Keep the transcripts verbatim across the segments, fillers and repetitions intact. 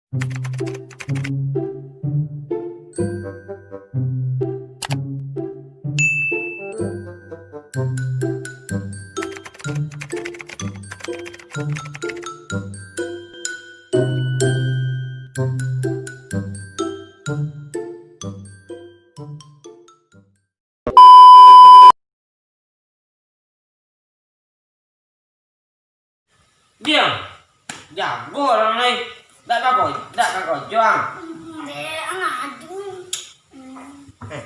Diam! Jago lah, lai. Dak bako-, dak bako jo, ah. Dek, anak adu. Eh.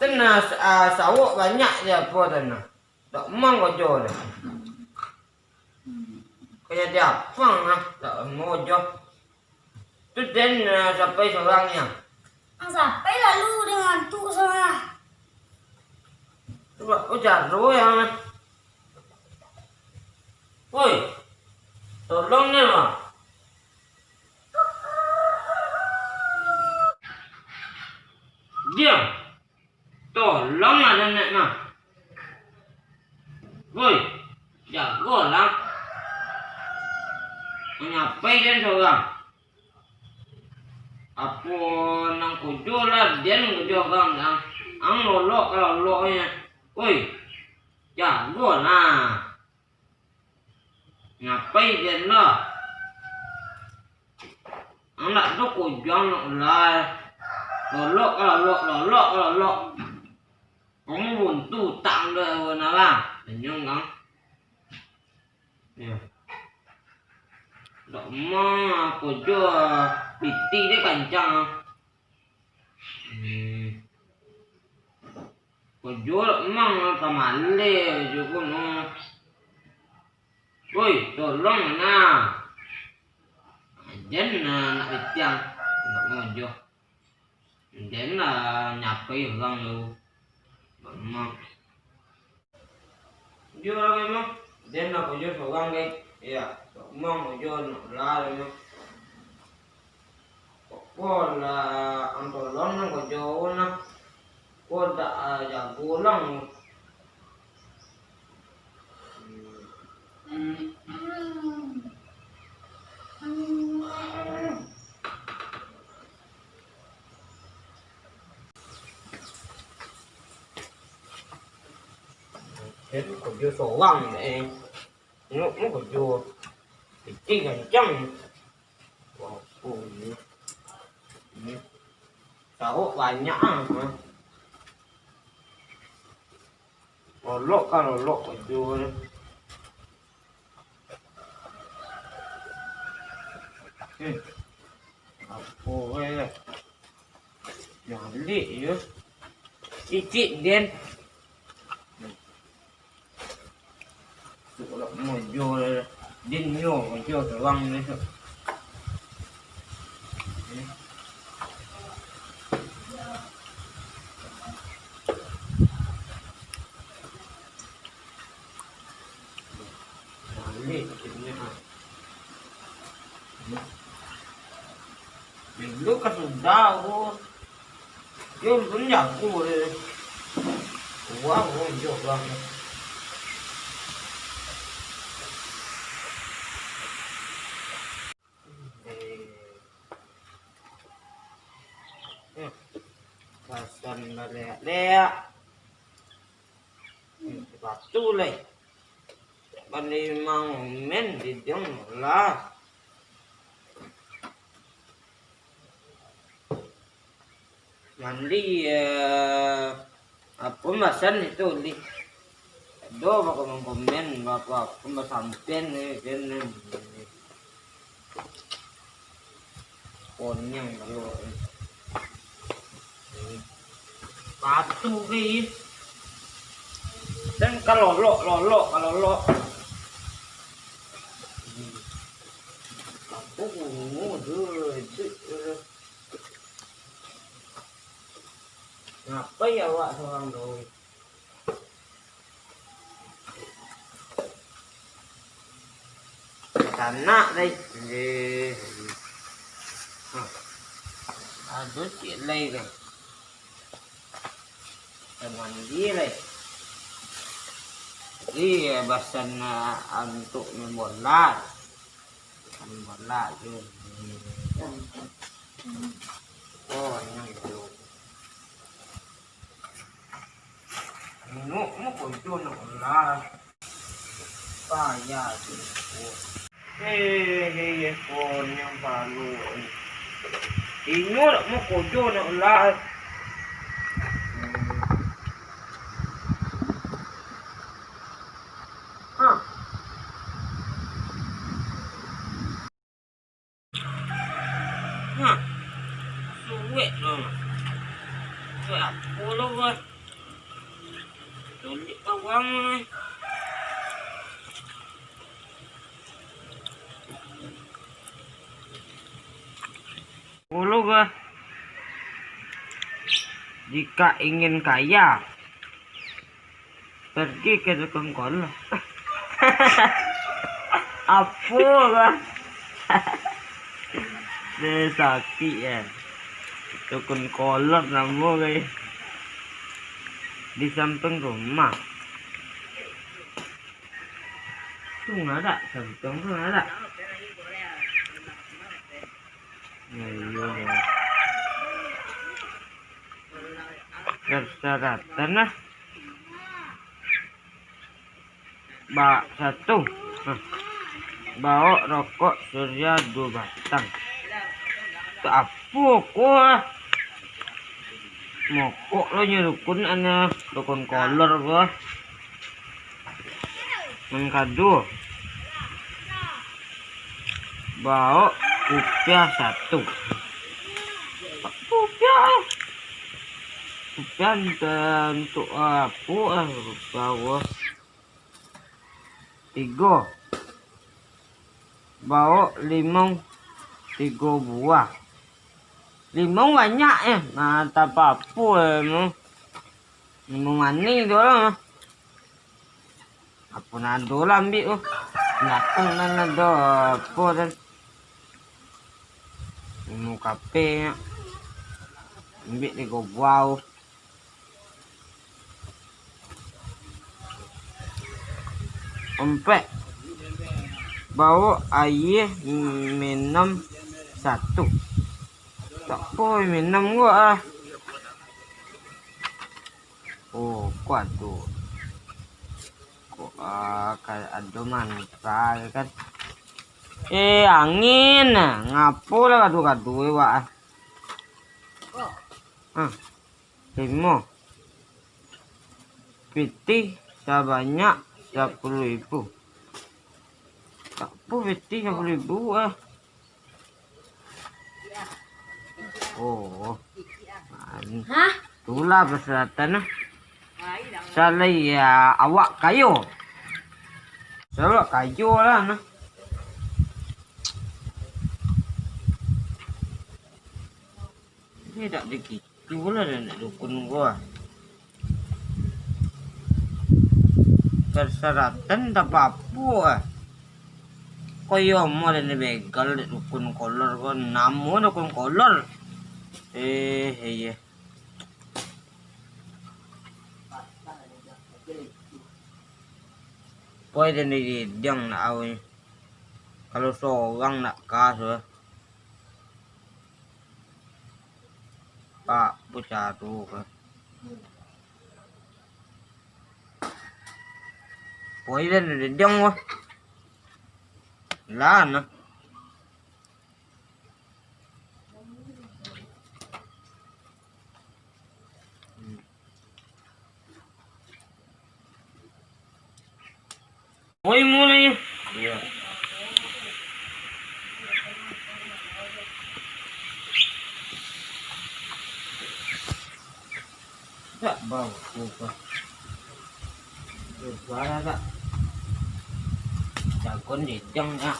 Tanah, ah, sawok banyak di apo tanah. Dak mang kojo deh. Kaya di apang lah, dak mang kojo. Tu den, ah, sapai sorang nyo. Ang sapai lalu dengan tu salah. Cubo, oh, jaro yang. Woi, tolong ni, Mak. Diam. Tolonglah den, Mak. Woi, jagolah. Manyapai den sorang. Apo nan kojo lah, den kojo urang ang. Ang lolok ka loloknyo. Oi, jago nah. Ngapai den lah? Ang dak do kojo ang nak ulai. Lolok ka lolok, lolok ka lolok. Kamu buntu utang dah, Wan, abang. Tanyong kang. Yo. Dak mang, kojo pitih deh kancang. Hmm. Kojo dak mang, tamaleh jo kono. Woi, tolong nah. Jan nah, nak pitiang. Dak ngojo. Den lah nyapai urang tu. Mak. Kojo lah memang. Den lah kojo sorang, guys. Iyo, mak kojo nak lah memang. Pokok lah, ang tolong lah kojo lah. Ko dak, ah, jago lah. Jadi kojo sorang, eh. Tengok ni kojo. Pitih kancang. Wah, oh, ini. Ini. Sawok banyak ah. Lolok ka lolok kojo ni. Eh. Apo eh. Jaleh yo. Cicik den. Tu kalau mojo den nyo mojo tuang ni tu. Jaleh ciciknyo. Dulu ka sudah ko. Yo, pun jago deh. Wah, wah, yo, wah. Eh. Eh. Pasan baliak-liak. Sepatu lai. Pandai mangomen di diang lah. Mandi, eh, apo masan itu, Li? Ado bakomen-komen, bapo-apo basampian ni, kan. Konyang baru. Patu ke. Dan kalolok, lolok, kalolok. Aku bungu tu, itu. Ngapai awak sorang tu? Tanak lai. Eh. Aduh, cik lai lai. Mandi lai. Jadi, basan, ah, untuk main bola. Main bola tu. Oh, ini itu. Inok mah kojo nak lah. Payah tu. Eh, eh, eh, konyang palu. Inyo nak mau kojo nak lah. Hah. Hah. Suwek tu. Suwek apo lo, Bos? Tulik bawang. Dulu, Bos, jika ingin kaya, pergi ke dukun kolor. Apo lah. Deh, sakik ya. Dukun kolor namo, guys. Di samping rumah. Tu ngadak, samping tu ngadak. Nah, iyo, nah. Persyaratan lah. Ba, satu. Nah. Baok rokok Surya duo batang. Tak apo ko ah. Mokok lo nyo dukun, ana dukun kolor ko. Nan kaduo, baok kupiah satu. Kupiah. Kupiah untuk apo ah, baok. Tigo. Baok limau tigo buah. Limau banyak eh. Nah, tak apo-apo eh. Limau manih tu lah. Apo nan ado lah ambiak tu. Balakang nan ado apo tadi. Limau kapeh. Ambiak tigo buah tu. Ompek. Baok aia minum satu. Tak apo minum ko ah. Oh, ko ado. Ko, ah, kayak ado mantra kan. Eh, angin. Ngapo lah kadu-kadu, eh, wak, ah. Ah, limo. Pitih sabanyak sapuluah ribu. Tak apo pitih sapuluah ribu, ah. Oh. Hah? Itulah persyaratan lah. Salai ya awak kayo. Salai awak kayo lah nah. Ini tak dikitu lah dan dukun gua. Persyaratan tak apa-apa ah. Koyo mo dan begal dek dukun kolor ko, namo dukun kolor. Eh, iya. Poi dan didiang nak awin. Kalau sorang nak kas lah. Pak, bucaru ka. Poi dan didiang wah. Lah nah. Oi, mulai. Iya. Tak bau, apa? Suara tak? Jagon jejang tak?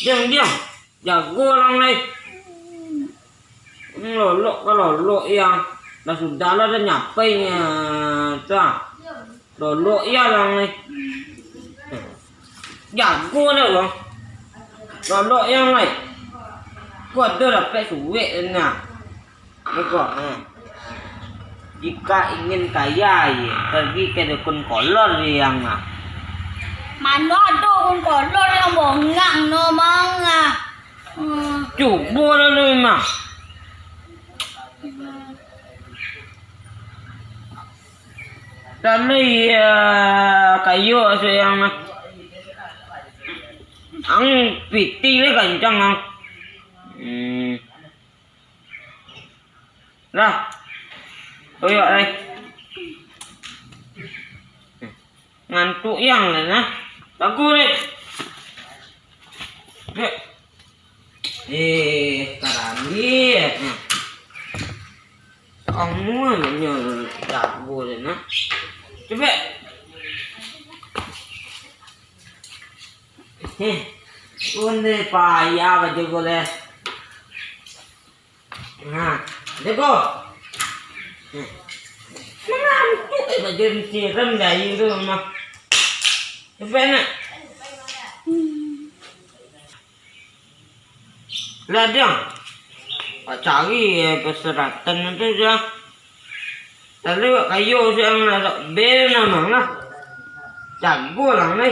Diam, diam. Jago urang lai. Lolok ka lolok, yang dah sudah lah, dah nyapai nya. Tu ah. Lolok iya urang ni. Jago dah urang. Lolok iya lai. Ko ado dapek suwek nya. Beko, eh. Jika ingin kaya, ye, pergi ke dukun kolor yang, ah. Mano ado dukun kolor yang bongang no, Mang, ah? Hmm. Cubo lah lu, Mang. Tadi, ya, kayo sayang, ah. Ang pitih le kancang, ah. Hmm. Lah. Oyok lai. Ngantuk yang lah, nah. Bagus, Rek. Rek. Eh, karami. Kamu nyo jago deh, nah. Coba. Eh, onde payah baju boleh. Nah, jago. Nah. Mangantuk, eh, baju disiram dari tu, mah. Coba, nak. Lah, Diang. Awak cari, eh, persyaratan tu, Diang. Tapi awak kayo, Diang, lah, tak bel nama, lah. Jago lah, ni.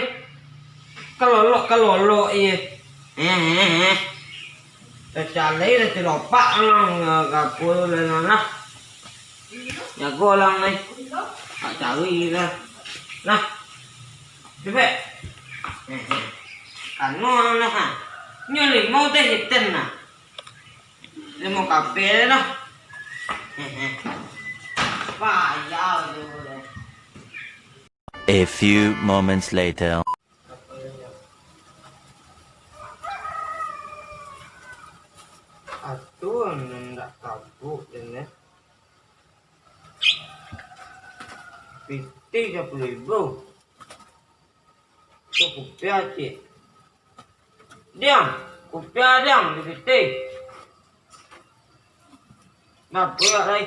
Kalolok, kalolok, iya. Eh, eh, eh. Tacalai lah, tilopak, lah, kapul, lah, lah. Jago lah, ni. Tak cari lah. Nah. Cubo. Eh, eh. Kano lah, ha. Nyo limau teh hiten, nah. Limau kapel, nah. Eh, eh. Payah tu, deh. A few moments later. Atuh, nan ndak tabuk, den, eh. Pitih sapuluah ribu. Tu kupiah, cik. Diang, kupiah, Diang, di pitih. Nah, koyak lai.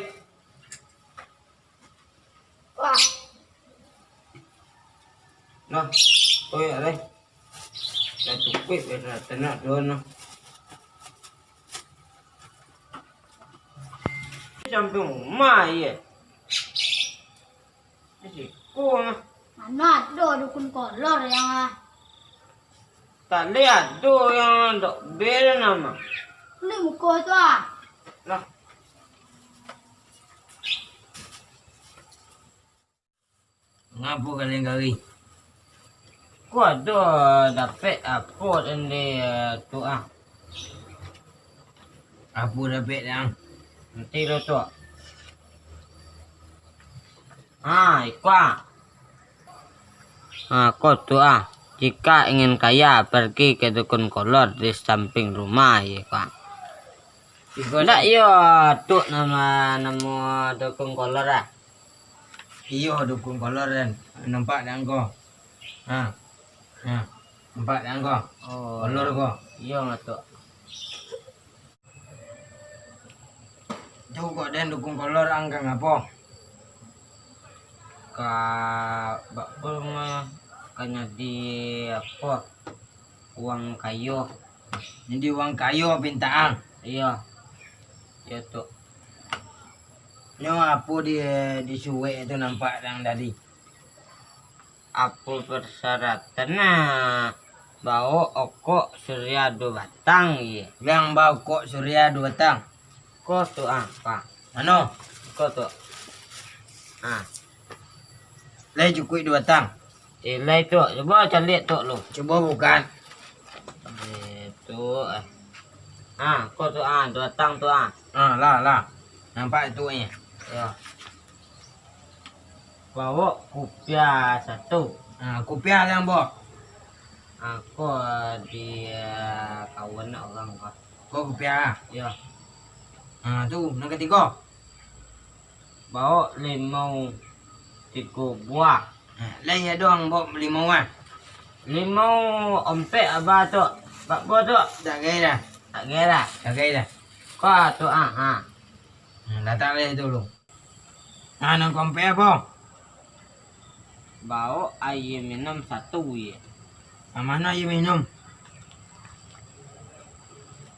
Wah. Nah, koyak lai. Dah cukuik, dah tanak dua, nah. Sampai rumah, iya. Di siko, nah. Mano ado dukun kolor yang, ah? Tadi ado yang dok bel nama. Ni muko tu, ah. Lah. Ngapo kalian kari? Ko ado dapek apo tadi, eh, tu, ah? Apo dapek, Dang? Nanti lo tu. Ah, iko, ah. Ah, ko tu, ah. Jika ingin kaya, pergi ke dukun kolor di samping rumah, iko, ah. Iko, ndak, Dang. Iyo, tu nama, namo dukun kolor, ah. Iyo, dukun kolor, den. Nampak dek ang ko? Ha. Ha. Nampak dek ang ko? Oh. Kolor ko. Iyo, Datuk. Tu kok den dukun kolor ang ka ngapo? Ka, bak, ka nyadi apo? Uang kayo. Jadi uang kayo pinta ang? Iyo. Iyo, Tuk. Nyo apo di, di suwek tu nampak dang tadi? Apo persyaratan nah? Baok okok surya duo batang, iyo. Yang baok okok surya duo batang? Ko tu, ah, Pak. Mano? Ko tu. Ah. Lai cukuik duo batang? Eh, lai tu. Cubo caliak tu lu. Cubo bukan. Eh, tu, eh. Ah, ko tu, ah, duo batang tu, ah. Ah, lah, lah. Nampak tu, eh. Yo. Baok kupiah satu. Ah, kupiah yang baok. Ah, ko di, eh, kawan urang ko. Ko kupiah. Yo. Ah, tu, nan katigo. Baok limau tigo buah. Ha, lai ado ang baok limau, ah? Limau ompek aba tu. Bak bo tu? Tak gai dah. Tak gai dah. Tak gai dah. Ko tu, ah, ha. Hmm, latak lai tu lu. Ah, nan kaompek apo? Baok aia minum satu, ye. Nan mano aia minum?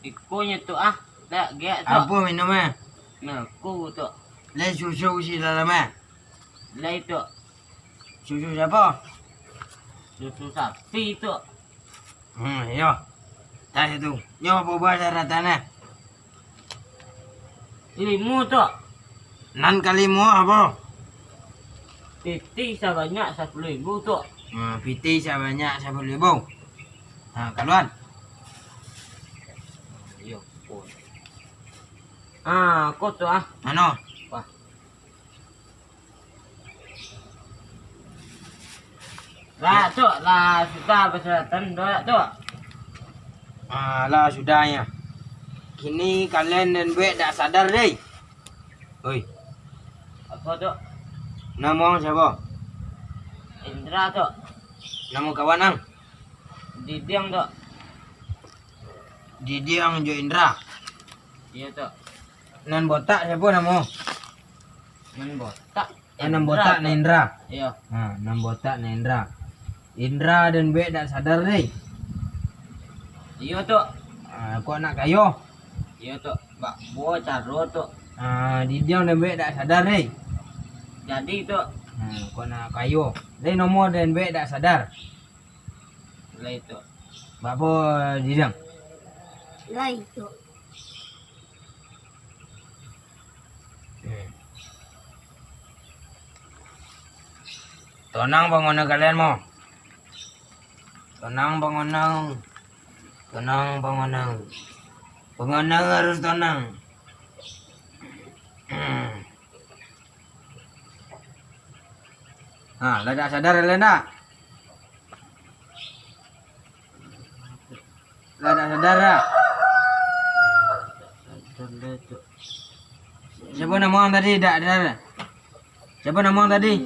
Ikonyo tu, ah. Tak, giak tu. Apo minum, eh? Nah, ko tu. Lai susu si dalam, eh? Lai tu. Susu siapa? Susu sapi tu. Hmm, iyo. Tah itu. Nyo apo buah syaratannya? Limo tu. Nan kalimo apo? Pitih sabanyak sapuluah ribu tu. Hmm, pitih sabanyak sapuluah ribu. Ha, kaluan. Iyo, ko. Ah, ko tu ah. Mano? Wah. Lah, tu, lah, sudah persyaratan, dah, tu. Ah, lah, sudah, ya. Kini kalian den buek dak sadar, deh. Oi. Apo tu? Namo ang siapa? Indra tu. Namo kawan ang? Didiang tu. Didiang jo Indra. Iyo tu. Nan botak siapa namo? Nan botak. Ah, nan botak tu. Nan Indra. Iyo. Ha, nan botak nan Indra. Indra den buek dak sadar, deh. Iyo tu. Ah, kok nak kayo? Iyo tu. Bak bo caro tu. Ah, Didiang den buek dak sadar, deh. Jadi tu. Ha, kok nak kayo? Deh, namo den buek dak sadar. Lai tu. Bak bo, Didiang? Lai tu. Hmm. Tonang bangunan kalian mo. Tonang bangunan. Tonang bangunan. Bangunan harus tonang. Hmm. Ha, lah dak sadar kalian dak? Lah dak sadar dak? Siapa namo ang tadi? Dak sadar. Siapa namo ang tadi?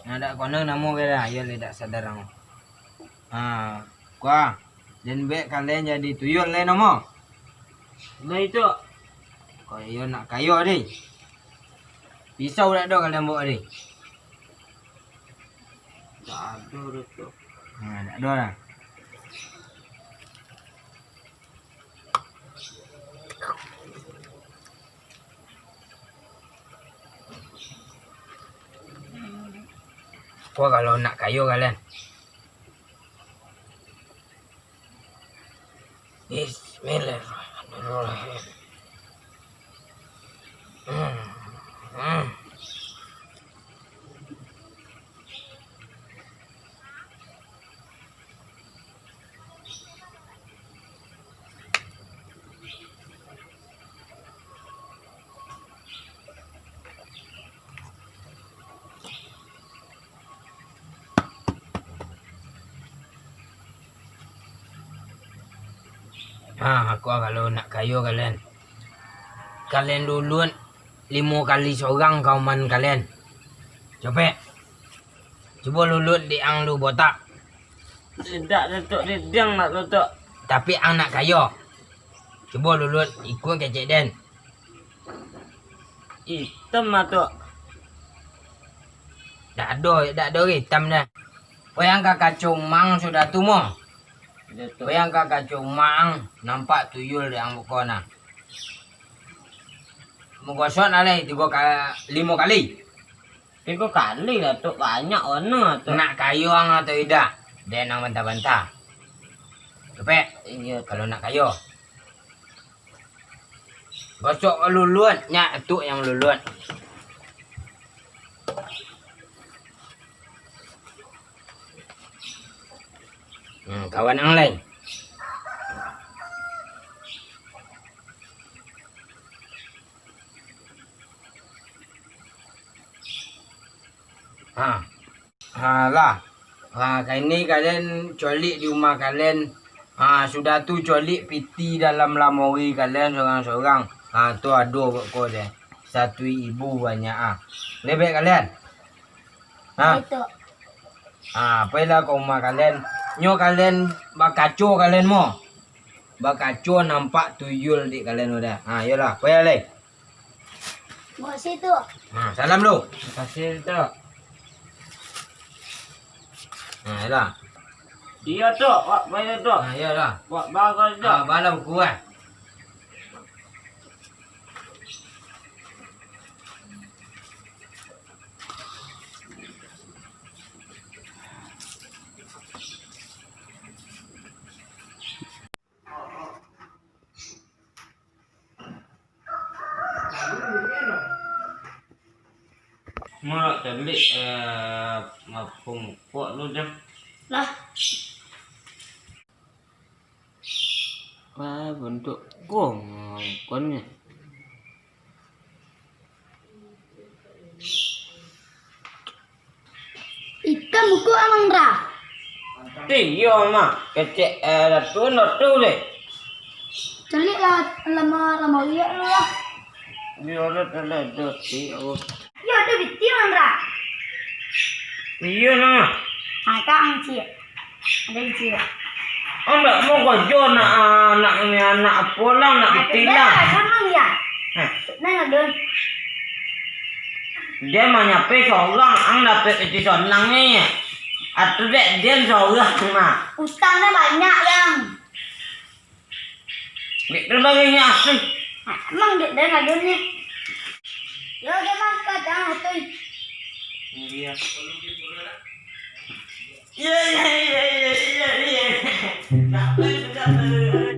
Nah, dak kono namo kalian. Iyo lah dak sadar ang. Ha, kuah. Den buek kalian jadi tuyul lai namo. Nah, itu. Kok iyo nak kayo, deh. Pisau dak ado kalian bawa, deh. Dak ado, Datuk. Nah, dak ado lah. Kuah kalau nak kayo kalian. Bismillahirrahmanirrahim. Hmm, hmm. Ha, aku kalau nak kayo kalian. Kalian luluik limo kali sorang ka uman kalian. Capek. Cubo luluik di ang lu botak. Indak, Datuk, di diang nak, Datuk. Tapi ang nak kayo. Cubo luluik ikua kecek den. Itam, Datuk. Dak ado, dak ado itam dah. Wayang ka kaco mang sudah tu mo. Datuk. Wayang ka kaco mang nampak tuyul di ang muko nah. Mugosok nah lai tigo ka-, limo kali. Tigo kali lah tu, banyak warna tu. Nak kayo ang atau idak? Den ang bantah-bantah. Capek? Iyo. Kalau nak kayo. Gosok luluik, nyak tu yang luluik. Hmm, kawan ang lai. Ha. Ha, lah. Ha, kini kalian colik di rumah kalian. Ha, sudah tu colik piti dalam lamori kalian sorang-sorang. Ha, tu ado ko deh. Satu ibu banyak ah. Lebek kalian. Ha. Itu. Ha, pailah ka rumah kalian. Nyo kalian bakaco kalian mo. Bakaco nampak tuyul di kalian udah. Ha, iyolah, pailah lai. Makasih, Tuk. Ha, salam lu. Makasih, Tuk. Ha, iyolah. Iyo, Tuk. Wak bayar, Tuk. Ha, iyolah. Wak bagus, Tuk. Ha, balah buku, eh. Mak caliak, eh, mapung kok lu, Jang. Lah. Wah, bantuak gong, gong ni. Ikam muko amang ra. Ti, iyo, Mak. Kecek, eh, datu, datu deh. Caliak lah, lama, lama liak lu lah. Iyo, dah, dah, dah, dah, ti, oh. Iyo, ado biti, amang ra. Iyo, nah. Ha, kak, ang ciek. Ado biti. Ang ndak mau karajo nak, ah, nak ni, anak apo lah, nak biti lah. Ado lah, samo ya. Hah. Nah, ado. Dia manyapai sorang, ang dapek piti sorang ni. Atu dek dia sorang mah. Utang dah banyak, Bang. Dek dia bagi nyo asuih. Emang dek dia ngadun ni. Yo, dia mah kadang atuih. Iya. Iya, iya, iya, iya, iya, iya. Dapat, dapat.